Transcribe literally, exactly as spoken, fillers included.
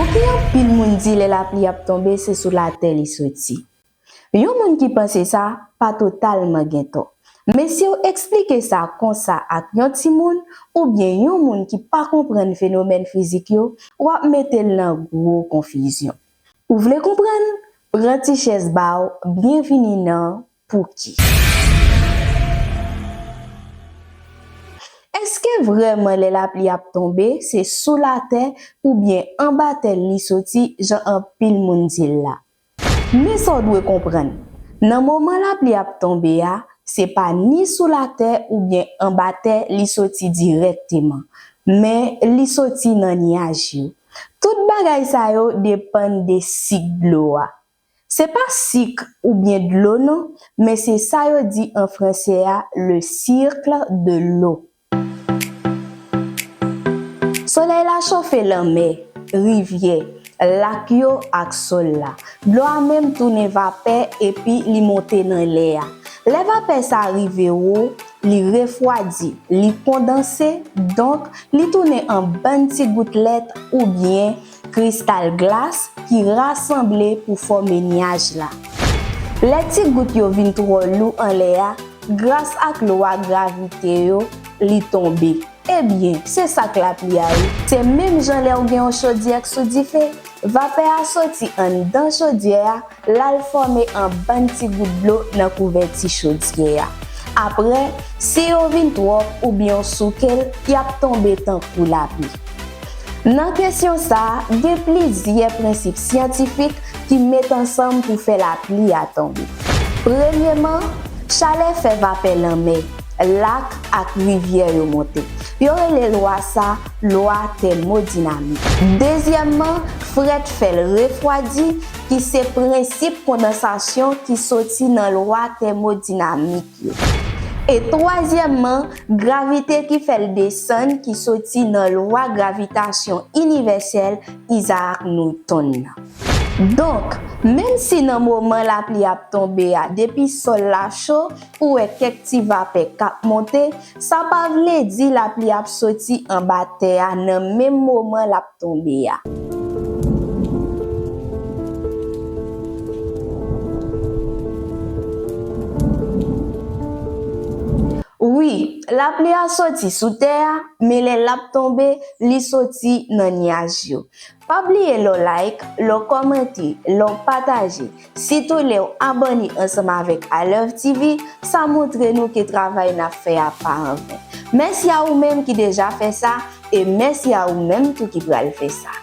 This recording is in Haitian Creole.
Sa ke anpil moun di lè lapli ap tonbe, se sou latè li soti. Yon moun ki panse sa pa totalman gen tò. Men si w eksplike sa konsa ak yon timoun oubyen yon moun ki pa konprann fenomèn fizik yo, w ap mete l nan gwo konfizyon. Ou vle konprann? Pran ti chèz ba w, byenvini nan Pouki. Èske vrèman lè lapli ap tonbe, se sou latè oubyen anba tè li soti, jan anpil moun di l la? Men sa w dwe konprann, nan moman lapli ap tonbe a, se pa ni sou latè oubyen anba tè li soti dirèkteman, men li soti nan nyaj yo. Tout bagay sa yo depann de sik dlo a. Se pa sik oubyen dlo non, men se sa yo di an franse a le cycle de l'eau. Solèy la chofe lanmè, rivyè, lak yo ak sòl la. Dlo a menm tounen vapè epi li monte nan lè a. Lè vapè sa rive wo, li refwadi, li kondanse, donk li tounen an bann ti goutlèt oubyen kristal glas ki rasanble pou fòme nyaj la. Lè ti gout yo vin twò lou anlè a, gras ak lwa gravite yo, li tonbe. Ebyen, se sa k lapli a wi. Se menm jan lè w gen yon chodyè k sou dife, vapè a soti anndan chodyè a, l al fòme an bann ti gout dlo nan kouvèti chodyè a. Apre, si yo vin twòp oubyen w souke l, y ap tonbe tankou lapli. Nan kesyon sa a, gen plizyè prensip syantifik ki met ansanm pou fè lapli a tonbe. Premyeman, chalè fè vapè lanmè, lak ak rivyè yo monte. Yo rele lwa sa lwa tèmodinamik. Dezyèmman, frèt fè l refwadi, ki se prensip kondansasyon ki soti nan lwa tèmodinamik yo. E twazyèmman, gravite ki fè l desann, ki soti nan lwa gravitasyon inivèsèl Isaac Newton nan. Donk, menm si nan moman lapli ap tonbe a, depi sòl la cho, ou wè kèk ti vapè k ap monte, sa pa vle di lapli ap soti anba tè a nan menm moman l ap tonbe a. Wi, lapli a soti sou tè a, men lè l ap tonbe, li soti nan nyaj yo. Pa bliye lè w like, lè w kòmante, lè w pataje, sitou lè w abòne ansanm avèk I Love T V, sa montre nou ke travay n ap fè a pa anven. Mèsi a ou menm ki deja fè sa, e mèsi a ou menm tou ki pral fè sa.